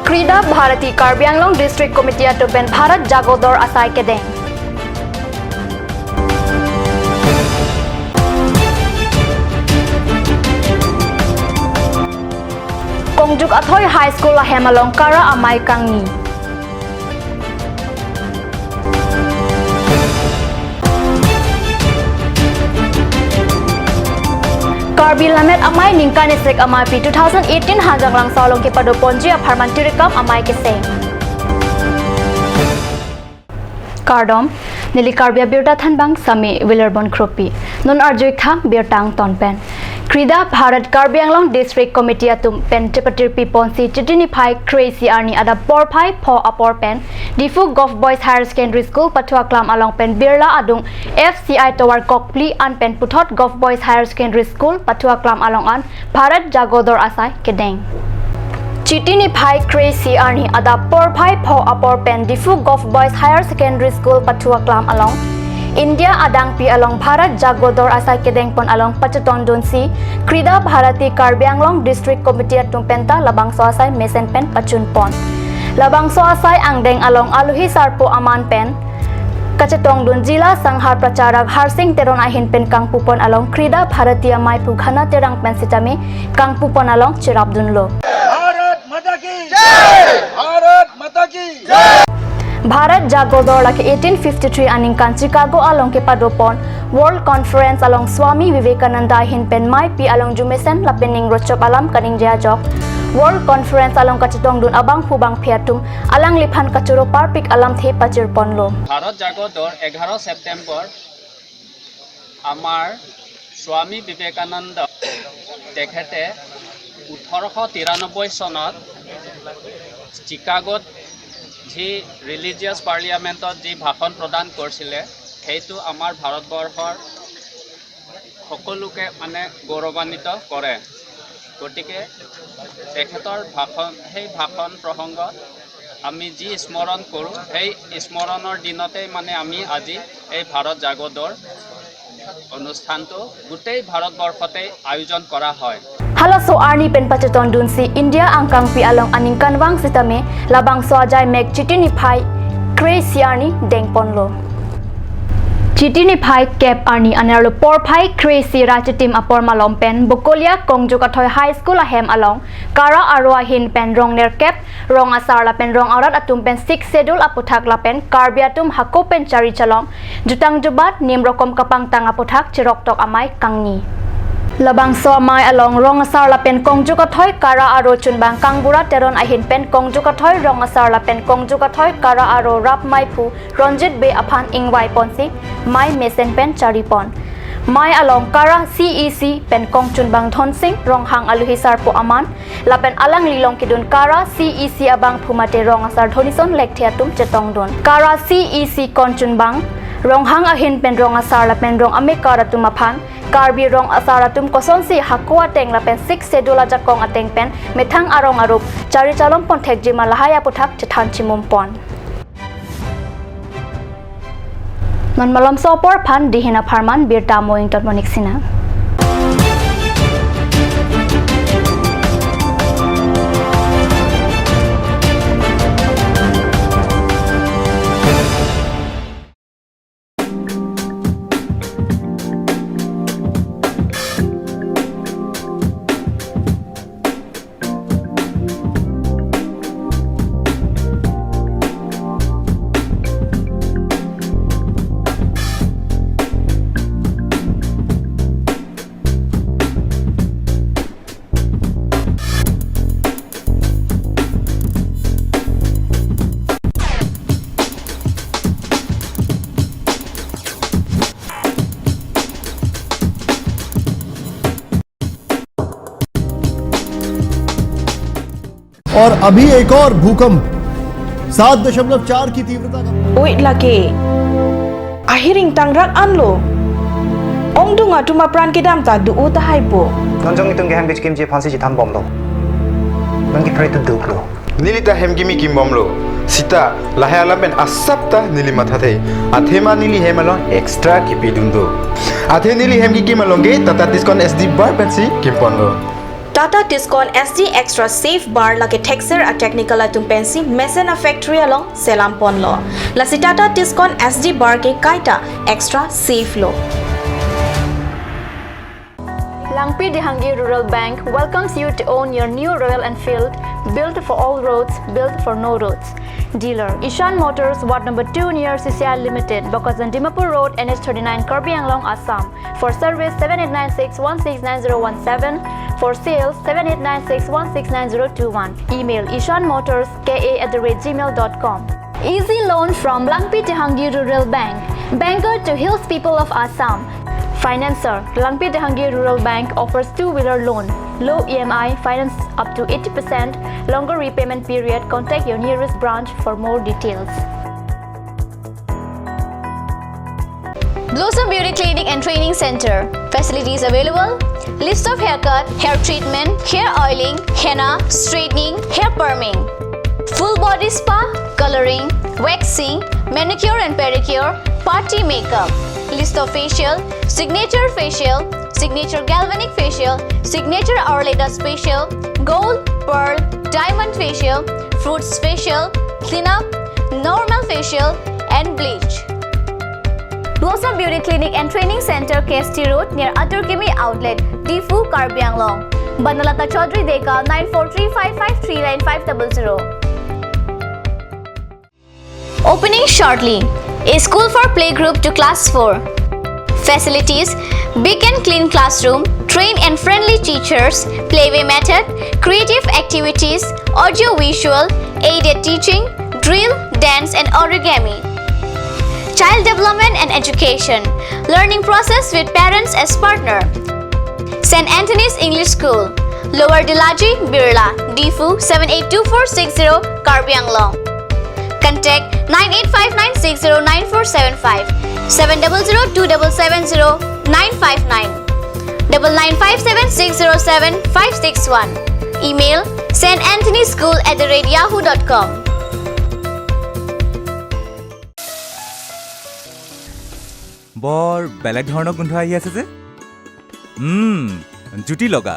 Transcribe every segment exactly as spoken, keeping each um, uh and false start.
Krida Bharati Karbi Anglong District Committee atum pen Bharat Jago Dor asai kedeng. Kongjuk Athoi High School ahem along Kara amei kangni. Karbi Lammet Amei ningkan isi ameipi two thousand eighteen Hanjanglangso along kepadoponji apharman tirikam amei keseng. Kardom, neli Karbi Abirta thanbang Sami Wilerbon Kropi. Non arjuik tha birta angton pen. Krida Bharat Karbi Anglong District Committee atum pen chepatirpi ponsi Chiti niphai kre-isi arni adap porphai pho apor pen Diphu Govt Boys Higher Secondary School Pathuaklam along pen Birla adung F C I tovar kokpli an pen puthot Govt Boys Higher Secondary School Pathuaklam along an Bharat Jago Dor asai kedeng. Chiti niphai kre-isi arni adap porphai pho apor pen Diphu Govt Boys Higher Secondary School Pathuaklam along India adangpi along Bharat Jago Dor asai kedengpon along pachetongdunsi Krida Bharati Karbi Anglong District Committee atum penta labangso asai mesen pen pachunpon. Labangso asai angdeng along aluhi sarpo aman pen kachetongdun Jila Sanghar Pracharak Harsing Teron ahin pen kangpupon along Krida Bharati ameiphu Ghana Terang pen sitame kangpupon along cherapdunlo. Bharat माता की जय। भारत माता की जय। Bharat Jago Dor lake eighteen fifty-three aningkan Chicago along kepadopon World Conference along Swami Vivekananda ahin pen meipi along jumesen lapen ningrochop alam kaningje ajok World Conference along kachetongdun abangphu bangphi atum alangliphan kachoro parpik alamthe pachirponlo. Bharat জাগো দৌৰ এঘাৰ ছেপ্টেম্বৰ আমাৰ স্বামী বিবেকানন্দ তেখেতে ওঠৰশ তিৰানব্বৈ চনত চিকাগোত যি ৰিলিজিয়াছ পাৰ্লিয়ামেণ্টত যি ভাষণ প্ৰদান কৰিছিলে, সেইটো আমাৰ ভাৰতবৰ্ষৰ সকলোকে মানে গৌৰৱান্বিত কৰে। গতিকে তেখেতৰ ভাষণ, সেই ভাষণ প্ৰসংগত আমি যি স্মৰণ কৰোঁ, সেই স্মৰণৰ দিনতেই মানে আমি আজি এই ভাৰত জাগো দৌৰ অনুষ্ঠানটো গোটেই ভাৰতবৰ্ষতেই আয়োজন কৰা হয়। Halaso arni pen pachetongdunsi India angkangpi along aningkanvang sitame labangso ajaimek Chiti niphai kre-isi arni dengponlo. Chiti niphai kep arni anerlo porphai kre-isi ra chitim apor malom pen Bokolia Kongjuk Athoi High School ahem along Kara aro ahin pen rong nerkep, rong asar lapen rong arat atum pen Sixth Schedule aputhak lapen Karbi atum hako pen chari chalom, jutang jubat, nim rokom kapangtang aputhak cheroktok amei kangni. Labangso amei along rong asar lapen Kongjuk Athoi Kara aro chunbang Kangbura Teron ahin pen Kongjuk Athoi rong asar lapen Kongjuk Athoi Kara aro rap meiphu Ronjit Bey aphan ingvai ponsi mei mesen pen charipon. Mei along Kara C E C pen kongchunbang Dhonsing Ronghang aluhi sarpo aman lapen alangli along kedun Kara C E C abangphu mate rong asar Dhonison Lekthe atum chetongdun. Kara C E C kongchunbang Ronghang ahin pen rong asar lapen rong amekar atum aphan Karbi rong asar atum kosonsi hako ateng lapen Sixth Schedule ajakong ateng pen methang arong arup chari chalom ponthekji ma lahai aputhak chethan chimumpon. Non malomso apor aphan dihin apharman birta mo ington monik sina. और अभी एक और भूकंप सात दशमलव चार की तीव्रता का। Oi lake. Ahiring tangrak anlo. Ongdung atum apran kedam ta do-o tahai po. Non jong itum ke hem kechikimji aphansi chethan bomlo. Non ke pray to duklo. Neli ta hem kimi kim bomlo. Sita lahai alam pen asap ta neli mathathe. Athema neli hem along extra kipidun do. Athe neli hem kikim along ke Tata Tiscon S D bar pensi kimponlo. Tata Tiscon S D Extra Safe Bar lake thekser a technical atum pensi mesen a factory along selam ponlo. Lasi Tata Tiscon S D Bar ke kaita extra safe lo. Langpi Dehangi Rural Bank welcomes you to own your new Royal Enfield, built for all roads, built for no roads. Dealer, Ishan Motors, Ward number two near C C I Limited, Bokajan Dimapur Road, N H thirty-nine, Karbi Anglong, Assam. For service, seven eight nine six one six nine zero one seven. For sales, seven eight nine six one six nine zero two one. Email ishan motors K A at the rate gmail dot com. Easy loan from Langpi Dehangi Rural Bank. Banker to hills people of Assam. Financer, Langpi Dehangi Rural Bank offers two-wheeler loan. Low E M I, finance up to eighty percent. Longer repayment period. Contact your nearest branch for more details. Blossom Beauty Clinic and Training Center. Facilities available: list of haircut, hair treatment, hair oiling, henna, straightening, hair perming, full body spa, coloring, waxing, manicure and pedicure, party makeup, list of facial, signature facial, signature galvanic facial, signature Ayurveda facial, gold, pearl, diamond facial, fruits facial, cleanup, normal facial, and bleach. Blossom Beauty Clinic and Training Center, K S T Road, near Atur Kimi Outlet, Diphu, Karbi Anglong. Banalata Chaudhary Deka, nine four three five five three nine five double zero. Opening shortly. A school for playgroup to class four. Facilities: big and clean classroom, trained and friendly teachers, playway method, creative activities, audio visual, aided teaching, drill, dance and origami. Child development and education. Learning process with parents as partner. Saint Anthony's English School, Lower Dilaji, Birla, Diphu, seven eight two four six zero, Karbi Anglong. Contact nine eight five nine six zero nine four seven five, seven double zero two double seven zero nine five nine, double nine five seven six zero seven five six one. Email saint anthony school at the rate yahoo dot com. বৰ বেলেগ ধৰণৰ গোন্ধ আহি আছে যে। উম, জুতি লগা।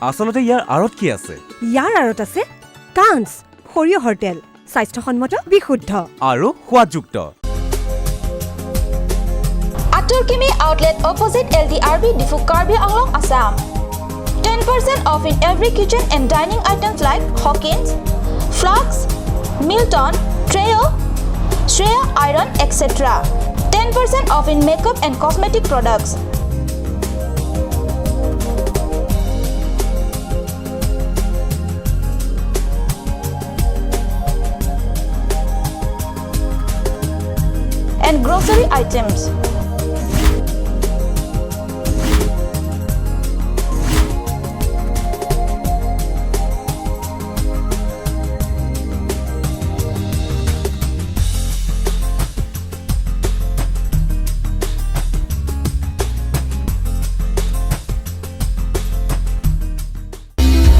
আচলতে ইয়াৰ আঁৰত কি আছে? ইয়াৰ আঁৰত আছে কাঞ্চ সৰিয়হৰ তেল, স্বাস্থ্যসন্মত, বিশুদ্ধ আৰু সোৱাদযুক্ত। Atur Kimi Outlet, opposite L D R B, Diphu, Karbi Anglong, Assam. Ten percent off in every kitchen and dining items like Hawkins, Flask, Milton, Trio, Shreya Iron, et cetera. Ten percent off in makeup and cosmetic products. And grocery items.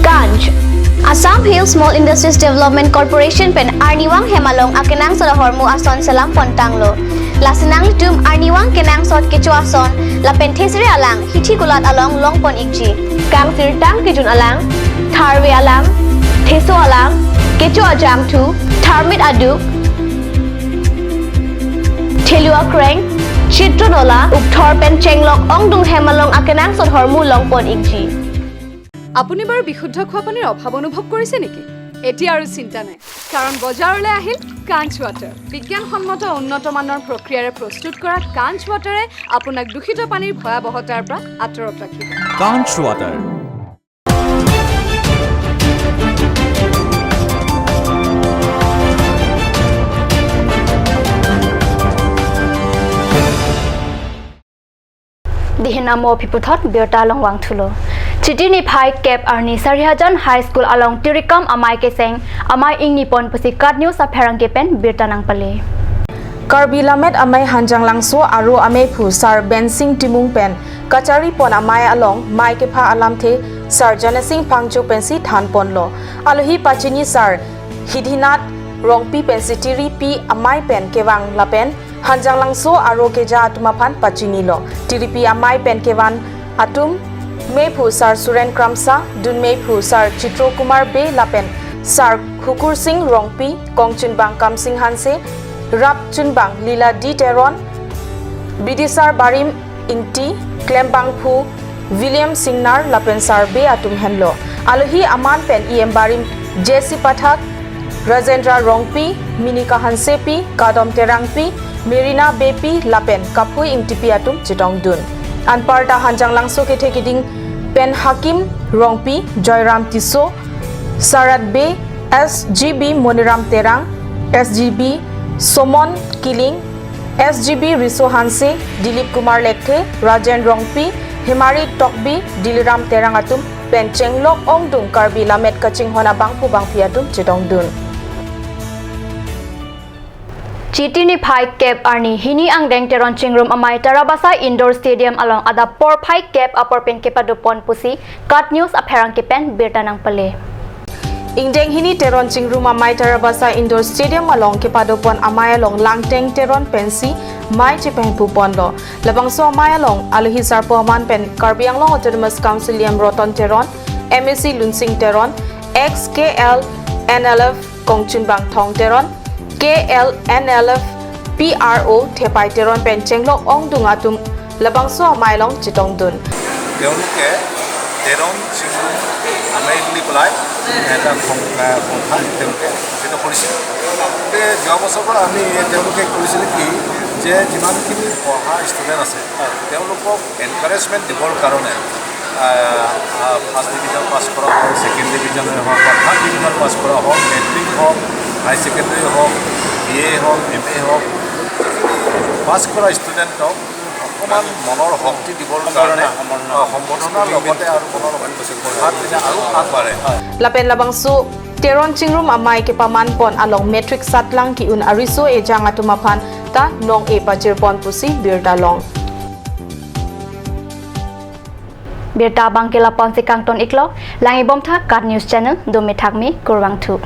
Kanch, Assam Hill Small Industries Development Corporation pen arnivang hem along akenangsot ahormu ason selam pontanglo. Lasi nanglitum arnivang kenangsot kecho ason lapen thesere alang hithi kulat along longpon ikji. Kangsirtang kejun alang, tharve alang, theso alang, kecho ajangthu, tharmit aduk, thelu akreng, chitro nola, ukthor pen chenglok ongdung hem along akenangsot ahormu longpon ikji. আপুনি বাৰু বিশুদ্ধ খোৱা পানীৰ অভাৱ অনুভৱ কৰিছে নেকি? এতিয়া আৰু চিন্তা নাই, কাৰণ বজাৰলৈ আহিল কাঞ্চ ৱাটাৰ। বিজ্ঞানসন্মত উন্নত মানৰ প্ৰক্ৰিয়াৰে প্ৰস্তুত কৰা কাঞ্চ ৱাটাৰে আপোনাক দূষিত পানীৰ ভয়াৱহতাৰ পৰা আঁতৰত ৰাখিব। কাঞ্চ water. Dihin amo aphi puthot birta along vangthulo. Chiti niphai kep arni Sarihajan High School along tirikam amei keseng amei ingni pon pusi KAT News apherangke pen birta nangpale. Karbi Lammet Amei Hanjanglangso aro ameiphu Sar Bensing Timung pen kachari pon amei along mei kepha alamthe Sar Janesing Phangcho pensi than ponlo. Alohi pachini Sar Hidhinath Rongpi pensi tiripi amei pen kevang lapen Hanjanglangso aro keja atum aphan pachinilo. Tiripi amei pen kevan atum Meiphu Sar Suren Kramsa, Dun Meiphu Sar Chitro Kumar Bey lapen Sar Hukur Sing Rongpi, Kongchunbang Kamsing Hanse, Rap Chunbang Lila D Teron, Bidisar Barim Ingti, Klembangphu William Singnar lapen Sar Bey atum henlo. Alohi aman pen E M Barim J C Pathak, Rajendra Rongpi, Minika Hansepi, Kadom Terangpi, Merina Beypi lapen Kaphui Ingtipi atum chetongdun. Anparta Hanjanglangso kethe keding pen Hakim Rongpi, Joyram Tisso, Sarat Bey, S G B Moniram Terang, S G B Somon Kiling, S G B Riso Hanse, Dilip Kumar Lekthe, Rajen Rongpi, Hemari Tokbi, Diliram Terang atum pen chenglok ongdung Karbi Lammet Kachinghon abangphu bangphi atum chetongdun. Chiti niphai kep arni hini angdeng Teron Chingrum Amei Tarabasa Indoor Stadium along adap porphai kep apor pen kepadopon pusi KAT News apherangke pen birta nangpale. Ingdeng hini Teron Chingrum Amei Tarabasa Indoor Stadium along kepadopon amei along Langteng Teron pensi mei chepahemphu ponlo. Labangso amei along alohi sarpo aman pen Karbi Anglong Autonomous Council E M Roton Teron, M A C Lunsing Teron, ex K L N L F Kongchunbang Thong Teron, K L N L F P R O Thepai Teron pen chenglok ongdung atum labangso amei along chetongdun. তেওঁলোকে তেৰণ চিংগুম আমে বুলি পেলাই এটা সং-, আহ, সংস্থা তেওঁলোকে গঠিত কৰিছিল। গতিকে যোৱা বছৰৰ পৰা আমি তেওঁলোকে কৰিছিলে কি যে যিমানখিনি পঢ়া ষ্টুডেণ্ট আছে তেওঁলোকক এনকাৰেজমেণ্ট দিবৰ কাৰণে, আহ, আহ, ফাৰ্ষ্ট ডিভিজন পাছ কৰা হওক, ছেকেণ্ড ডিভিজনে হওক বা থাৰ্ড ডিভিজন পাছ কৰা হওক, মেট্ৰিক হওক, হাই ছেকেণ্ডেৰী হওক, বি এ হওক, এম এ হওক, পাছ কৰা ষ্টুডেণ্টক অকণমান মনৰ শক্তি দিবৰ কাৰণে, সম্বৰ্ধনা, সম্বৰ্ধনা। আহ, সম্বৰ্ধনাৰ লগতে আৰু মনৰ শক্তি পঢ়াৰ পিনে আৰু আগবাঢ়ে। Lapen labangso Teron Chingrum Amei kepamanpon along matric satlang ki-un ariso ejang atum aphan ta nong-e pachirpon pusi birta long. Birta abangke lapu-ansi kangton-iklo, lang-ibomtha KAT News Channel, dome thakme, kurvangthu.